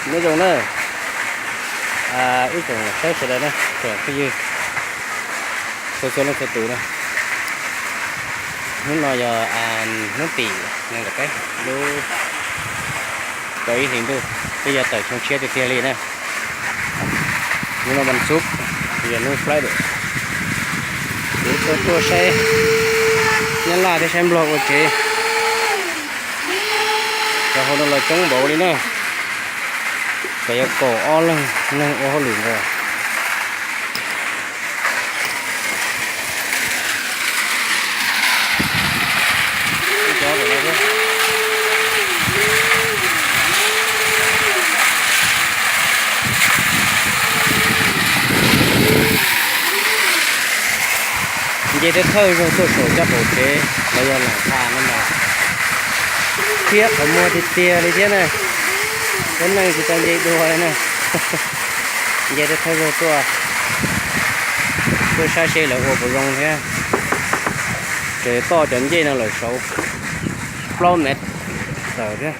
Nyob zoo na, ib tsoom saib sawv daws na, tsoom phooj ywg txhua txhua leej txhua tus na. Hnub no yog hnub tim nees nkaum peb lub kaum ib hlis ntuj, twb yog tawm xyoo tshiab tiag tiag li na. Hnub no vas xuv, yog hnub Friday. Kuv tuaj tuaj saib Nyab Laj thiab saib Nplog ua tsev. Cov hauv no los coob npaum li na. Tseem yog kaum ob leeg neeg ua hauj lwm ntawd. Nce tej thawj zaug tuaj saum caj qaum tsev los yog lam tha no mas thiab qhov muag tiag tiag li thiab na. Lub neej tsis tau nce dua li na. Nce tej thawj zaug tuaj, tuaj saib seb lawv ua puas zoo thiab. Tseem toj cov ncej no lawm saud plaub mev tawm thiab.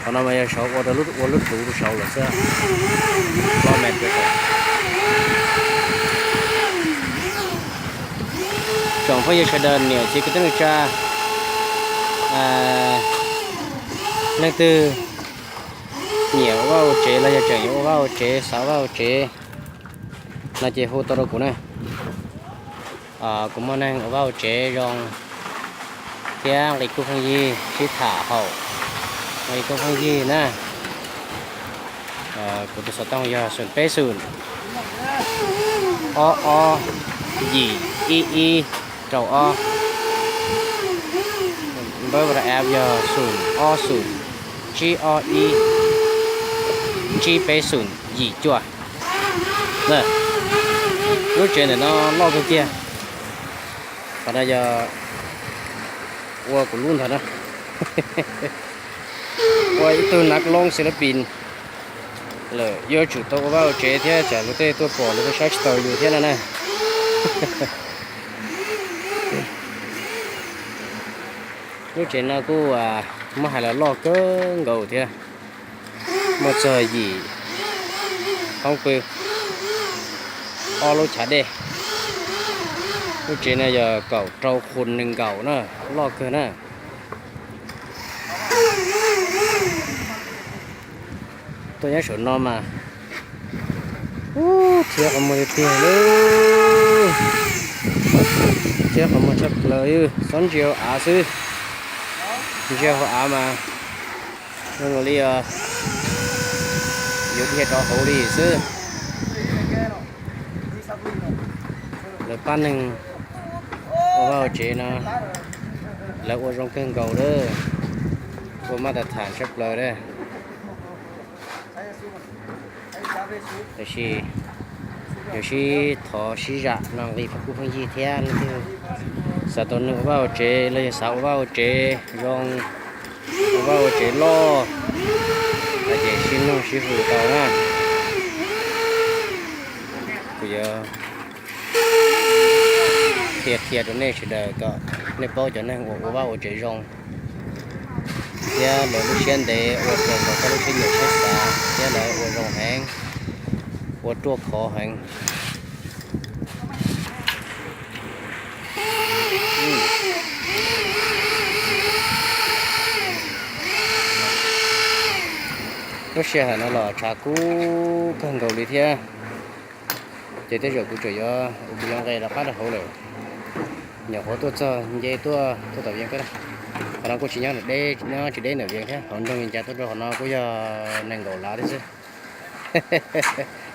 Qhov no mas yog saud ua rau lub, ua lub tsuv rau saud lawm xwb, plaub mev tawm. Tsoom phooj ywg sawv daws niam txiv kwv tij neej tsa, leej twg nyiam ua vaj ua tsev los yog tseem yuav ua vaj ua tsev, xav ua vaj ua tsev no ces hu tau rau kuv na. Kuv muaj neeg ua vaj ua tsev zoo thiab nqi kuj pheej yig, sib tham haum nqi kuj pheej yig na. Kuv tus xov tooj yog xoom peb xoom ob ob yim ib ib rau ob. Npawb WhatsApp yog xoom ob xoom tsib ob ib tsib peb xoom yim cuaj. Lub tsev ntawm no loj kawg kiag. Qhov no yog ua kuv lub ntag na. Ua ib tug nav loob xi lab pis lawm yuav tsum tau ua vaj ua tsev thiab tsam luag tej tuaj pom luag tej saib tsis taus yus thiab no na. Lub tsev no kuj muab hais los loj kawg nkaus thiab, muaj txog yim qoob pw, ob lub chav dej. Lub tsev no yog kaum rau qhus nees nkaum na, loj kawg na. Tuaj nyob saum no mas, ub, thiab qhov muag tiag tiag li, thiab qhov muag tshaj plaws, xob ntsia hauv av xwb, ntsia hauv av mas zoo li yuav dhia rau hauv li xwb. Lawv pab neeg ua vaj ua tsev no, lawv ua zoo kawg nkaus lawm, ua maj tas tham tshaj plaws lawm. Tab sis yuav sib thov sib zam no nqi pheej kuj pheej yig thiab, leej twg xav tau neeg ua vaj ua tsev los yog xav ua vaj ua tsev zoo, ua vaj ua tsev loj, ces sib nug sib hws tau na. Kuv yuav qhia qhia rau nej sawv daws kom nej paub cov neeg uas ua vaj ua tsev zoo thiab lawv lub siab ntev ua raws nkaus koj lub siab nyiam siab xav thiab lawv ua zoo heev, ua ruaj khov heev. Lub sij hawm no los tshav kub kawg nkaus li thiab, ces tej zaum kuv tseem yuav ua kuv cov nqe rov qab rau hauv lawm. Nyuam qhuav tuaj txog nce tuaj tuaj tom Vias Kab, qhov no kuj tsis nyob, nyob tsis deb ntawm Vias thiab, hauv nroog Vias Cas tuaj rau qhov no kuj yog nees nkaum lav thiab xwb.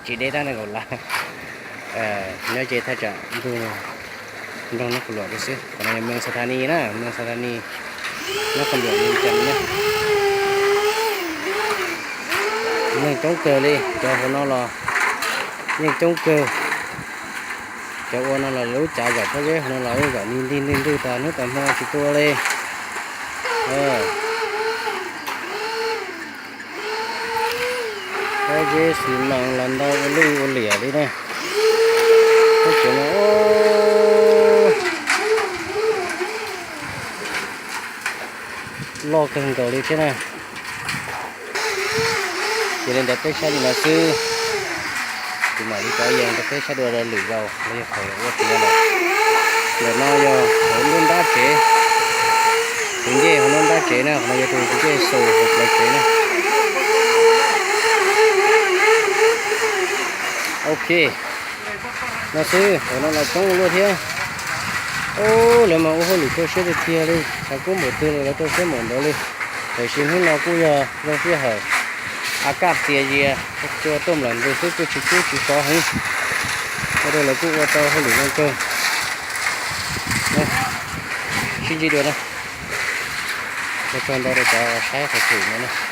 Tsis deb tab nees nkaum lav. Nyob ze thaj tsam ntug nroog Nab Qhas Luam thiab xwb. Qhov no yog Mees Xas Thas Nis na, Mees Xas Thas Nis, Nab Qhas Luam Vias Cas na. Neeg coob kawg li, cov hauv no los yeej coob kawg. Cov ua no los lub cav zom pob zeb hauv no los yeej zom nti nti ntwj ntwj tas hnub tas hmo tsis tu li. Pob zeb xis mas los ntau ua luj ua liam li na. Lub tsev no loj kawg nkaus li thiab na. Ces li ntawd peb saib li no xwb. Ces mam li rov yees rau peb saib dua lwm zaus los yog thaum ua tiav lawm. Ntawm no yog hauv lub nrab tsev, tus ncej hauv lub nrab tsev na, qhov no yog tus ncej xus hauv plawv tsev na. Ok, no xwb, hauv no los coob ua luaj thiab. Ub, lawv mas ua hauj lwm rau siab tiag tiag li, xav kuj npaum twg los lawv rau siab npaum ntawd li. Tiam sis hnub no kuj yog zoo sij hawm a kaj txias zias, tsuas tuaj nplawm ntws xwb, kuj tsis kub tsis sov heev. Ua rau lawv kuj ua tau hauj lwm zoo kawg. Sib ntsib dua na. Ua tsaug ntau rau cov saib qhov twg no na.